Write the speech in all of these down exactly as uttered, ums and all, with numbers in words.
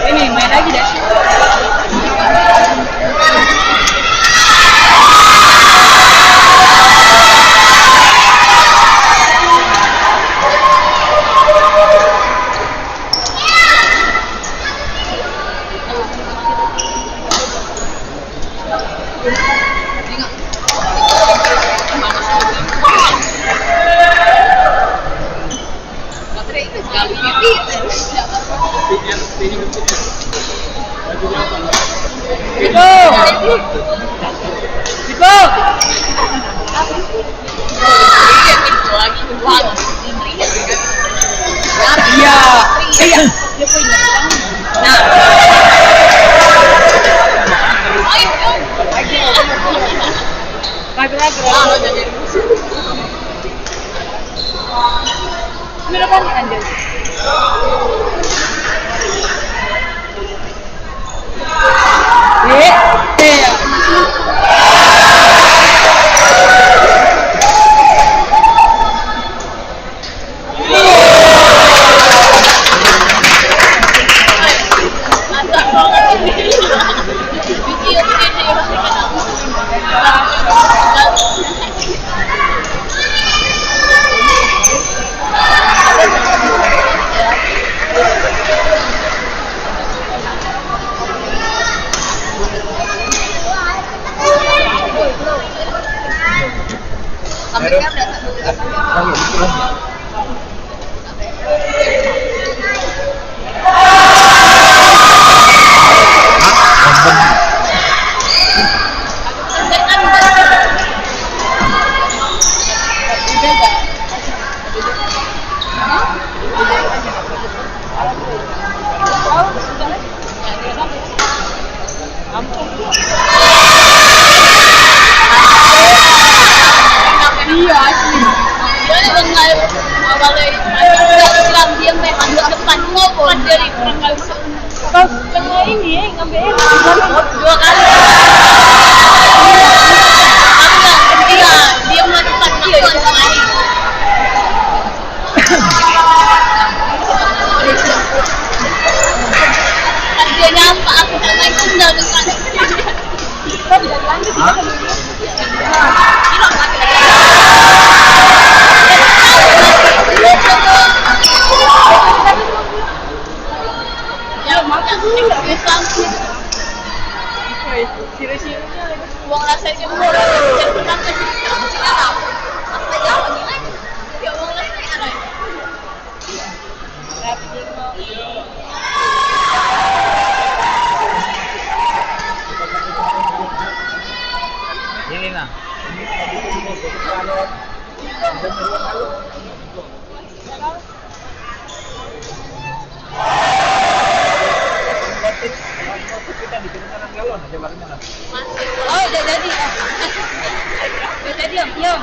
Ini main lagi deh. Iya. Iya. Lagu-lagu. Ini lo kan, anjir. Eh, eh. Iya, asli. Dia ni dengan awalnya bilang dia main dua depan, ngopo dari perang kau. Pas tengah ini, eh, ngambil dua kali. Aku bilang, dia, dia main depan, dia. Pas dia nyapa, aku tak naik sendal depan. Hah? Ya, makan dulu. Woi, sini-sini. Wong rasa jemur. Apa ya, ini lagi? Ya, wong rasa. Ini nah. Oh, udah jadi. Udah jadi, Om. Iya, Om.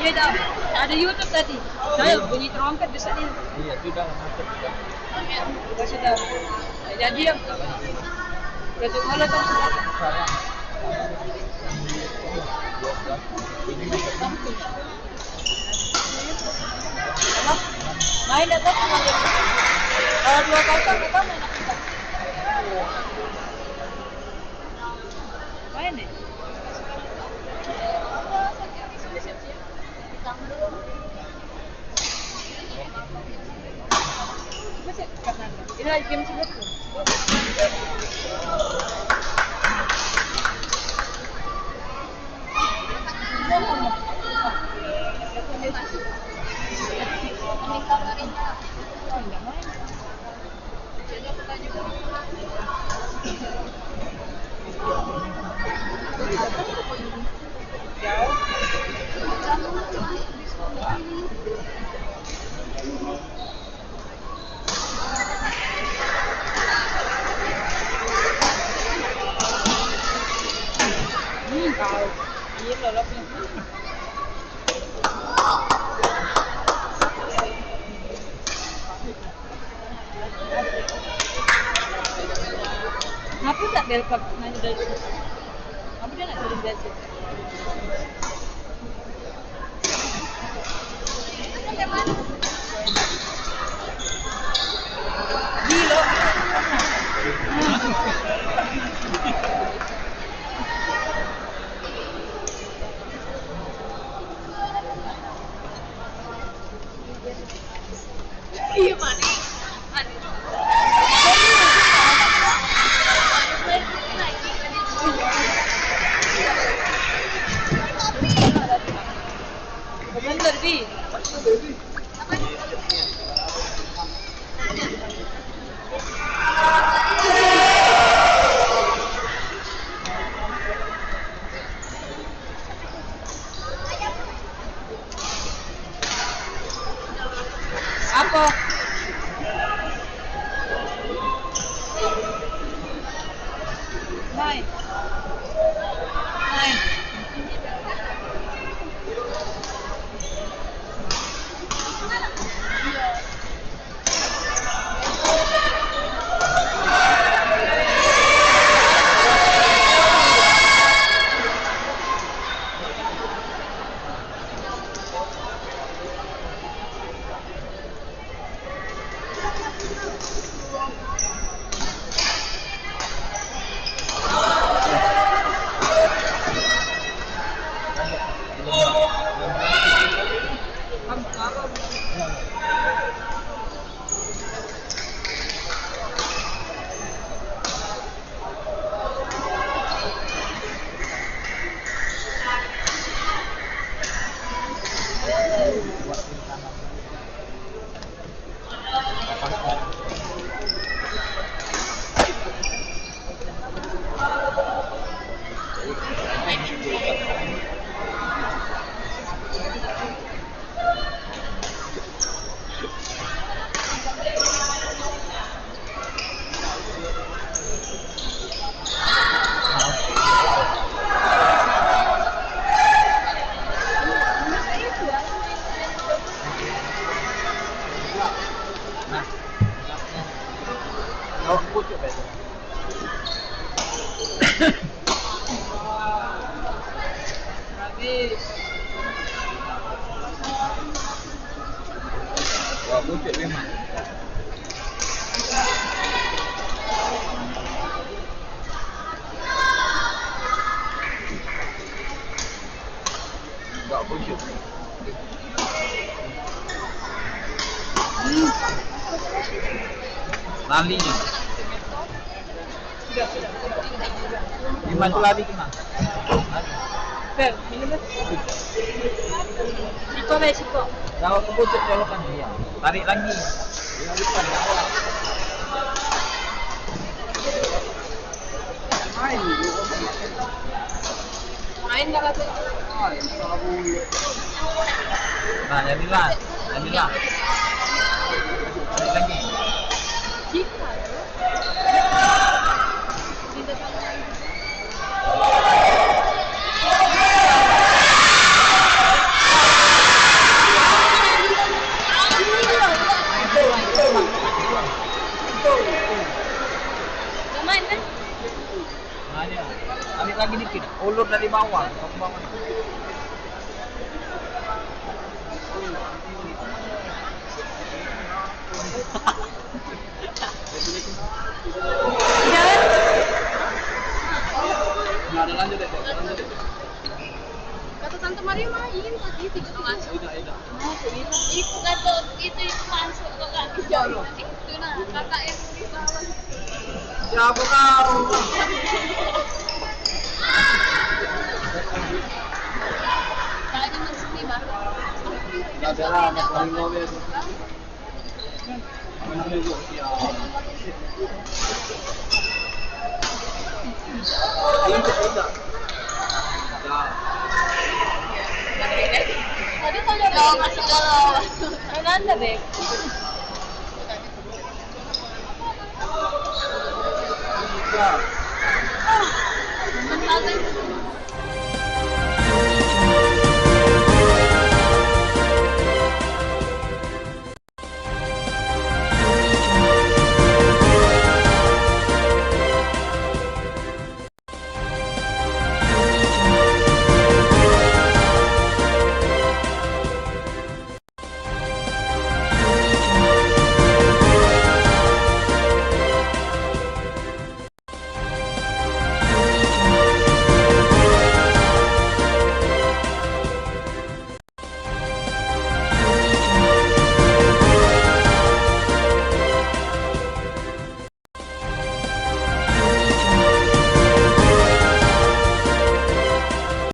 Iya, Om. Ada YouTube tadi. Saya bunyi trompet besar dia. Iya, sudah masuk. Sudah, sudah. Jadi, Om. Udah tunggu lah, Om. Main dah tahu. Kalau dua kosong, kita main. Main deh. Ini lagi game sebut tuh. Ngapo tak belkap nanya dari situ? Ngapo dia nak turun dari situ? Gilo. Iya, Mani. Bener, Di. Apo? Mai. Mai. Habis. Wah, pucuk memang. Enggak pucuk. Hmm. Lali. Lima tu lari kena. Bel, minum, Bel. Siko, Bel, siko. Kalau kepucuk, colokan dia. Tarik lagi. Main kalau tu. Nah, jadilah. Jadilah. Tarik lagi. Nah, dia. Tarik lagi dikit. Ulur dari bawah. Ke bawah. Nah, ada lanjut deh, lanjut deh. Kata Tante Maria main tadi tiga kali. Tidak, tidak. Oh, tidak. Itu kata itu, itu masuk ke kaki. Iya, iya. Itu nah, kata yang di bawah. Siapa tahu? Tadi masuk nih, Bang. Tidak ada lah, anak paling mau ya. Tadi kalau masuk dalam. Mana ada, Beb? Bentar, Beb.